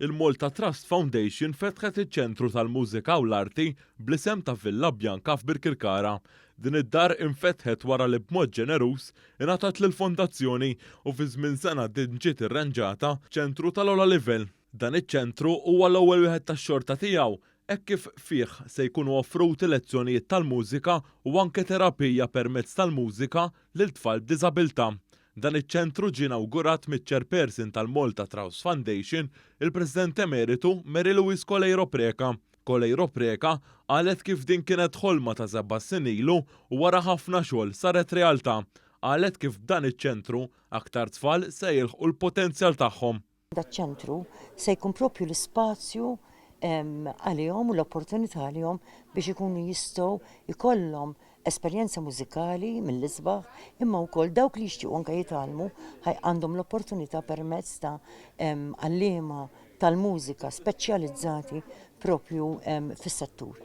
Il-Malta Trust Foundation fetħet iċ-Ċentru tal-Mużika u l-Arti bl-isem ta' Villa Bianca f'Birkirkara. Din id-dar infetħet wara li b'mod ġeneruż ingħatat lill-fondazzjoni u fi żmien sena din ġiet irranġata ċentru tal-ogħla livell. Dan iċ-ċentru huwa l-ewwel wieħed tax-xorta tiegħu hekk kif fih se jkunu offruti lezzjonijiet tal-mużika u anke terapija permezz tal-mużika lil tfal b'diżabilità. Dan iċ-ċentru ġie inawgurat miċ-Chairperson tal-Malta Trust Foundation, il-President Emeritu Mary Louise Coleiro Preca. Coleiro Preca qalet kif din kienet ħolma ta' seba' snin ilu u wara ħafna xogħol saret realtà. Qalet kif b'dan iċ-ċentru aktar tfal se jilħqu l-potenzjal tagħhom. Daċ-ċentru se jkun propju l-ispazju għalihom u l-opportunità għalihom biex ikunu jistgħu jkollhom esperjenza mużikali mill-isbaħ, imma wkoll dawk li jixtiequ anke jitgħallmu għandhom l-opportunità permezz ta' għalliema tal-mużika speċjalizzati propju fis-settur.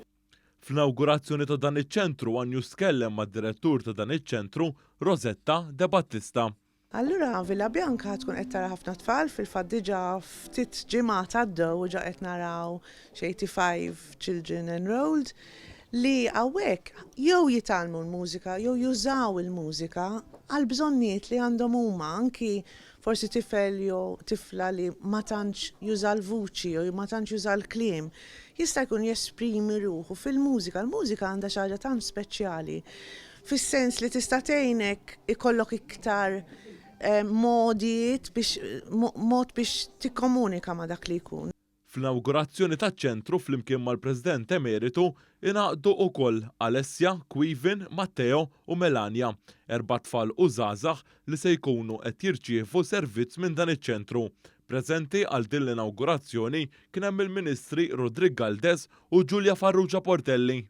Fl-inawgurazzjoni ta' dan iċ-ċentru, ONE News tkellem mad-direttur ta' dan iċ-ċentru, Rosetta De Battista. Allura Villa Bianca tkun qed tara ħafna tfal. Fil-fatt diġà ftit ġimgħat għaddew u ġa qed naraw xi 85 children enrolled li hawnhekk jew jitgħallmu l-mużika jew jużaw il-mużika għal bżonnijiet li għandhom huma, anki forsi tifel jew tifla li ma tantx juża l-vuċi jew ma tantx juża l-kliem jista' jkun jesprimi ruħu fil-mużika. Il-mużika għandha xi ħaġa tant speċjali fis-sens li tista' tgħinek ikollok iktar modijiet biex mod biex tikkomunika ma' dak li jkun. Fl-inawgurazzjoni taċ-ċentru flimkien mal-President Emeritu ingħaqdu wkoll Alessia, Quivin, Matteo u Melania, erba' tfal u żgħażagħ li se jkunu qed jirċievu servizz minn dan iċ-ċentru. Preżenti għal din l-inawgurazzjoni kien hemm il-Ministri Roderick Galdes u Julia Farrugia Portelli.